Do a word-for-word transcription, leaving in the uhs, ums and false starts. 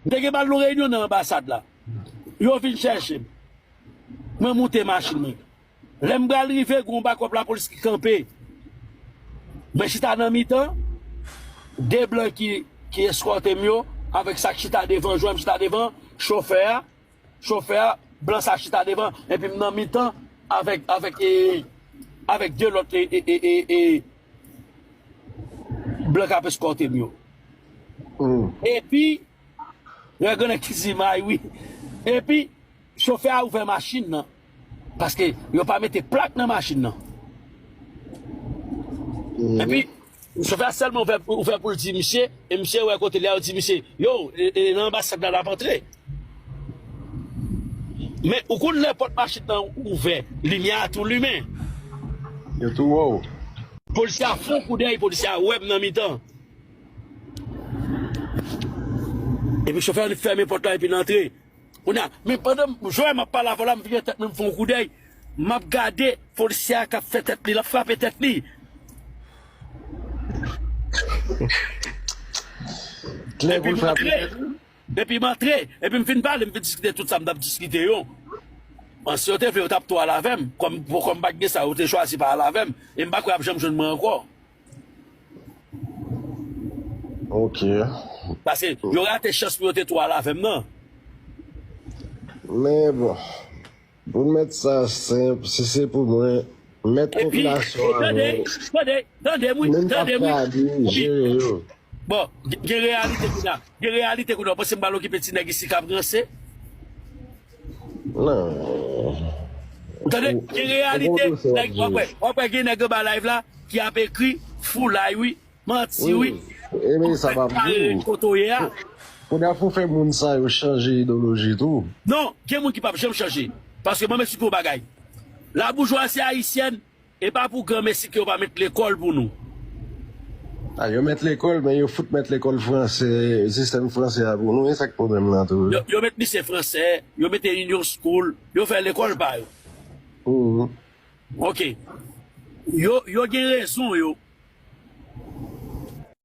M te gen pral nan reyinyon nan anbasad la. Yo vin chèche m. Mwen moute machin mwen. Lè m pral rive, gen yon bakòp lapolis ki kanpe. Mwen chita nan mitan, de blan ki, ki eskòte m yo, avèk sa k chita devan, jwenn m chita devan, chofè a, chofè a, blan sa chita devan, epi m nan mitan avèk, avèk, e, avèk de lòt, e, e, e, e, e, blan k ap eskòte m yo. Epi, Yon grannèg ki di may wi. Epi, chofè a ouvè machin nan. Paske yo pa mete plak nan machin nan. Epi, chofè a sèlman ouvè, ouvè pou l di misye, e misye wè kote li a, yo di misye, yo, e, e, nan anbasad la n ap antre. Men, ou konn lè pòt machin nan ouvè, limyè a tou limen. Yo tou wè w. Polisye a fè yon koudèy, polisye a wè m nan mitan. Epi chofè an fèmen pòt la epi l antre. Kounye a, men pandan m, jwè m ap pale avè w la, m vire tèt mwen, m fè yon koudèy. M ap gade polisye a k ap fè tèt li, l ap frape tèt li. Klè pou l frape tèt li. Epi m antre, epi m fin pale, m fin diskite tout sa m t ap diskite yo. Bon, si yo te vle, yo t ap tou al avè m. Kòm, kòm m pa t gen sa, yo te chwazi pa al avè m. E m pa kwè y ap janm jwenn mwen ankò. Ok. Paske yo rate chans pou yo te tou al avè m nan. Men bon, pou n mèt sa senp, si se pou mwen, mèt popilasyon an, tande, tande, tande m wi, tande m wi. Bon, gen, gen reyalite kounye a. Gen reyalite kounye a. W panse m pral okipe ti nèg isi k ap ranse? Non. Tande, gen reyalite, nèg, w ap wè, w ap wè gen nèg anba live la ki ap ekri foulay wi, manti wi. Ebyen sa m ap di w. Kote w ye a. Kounye a fò w fè moun sa yo chanje idewoloji tou. Non, gen moun ki p ap janm chanje. Paske ban m eksplike w bagay. Laboujwazi ayisyèn, e pa pou granmesi ke yo pa met lekòl pou nou. A, yo met lekòl, men yo fout met lekòl fransè, sistèm fransè a pou nou, e sa k pwoblèm nan tou. Yo, yo met lise fransè, yo mete Union School, yo fè lekòl pa yo. Ok. Yo, yo gen rezon yo.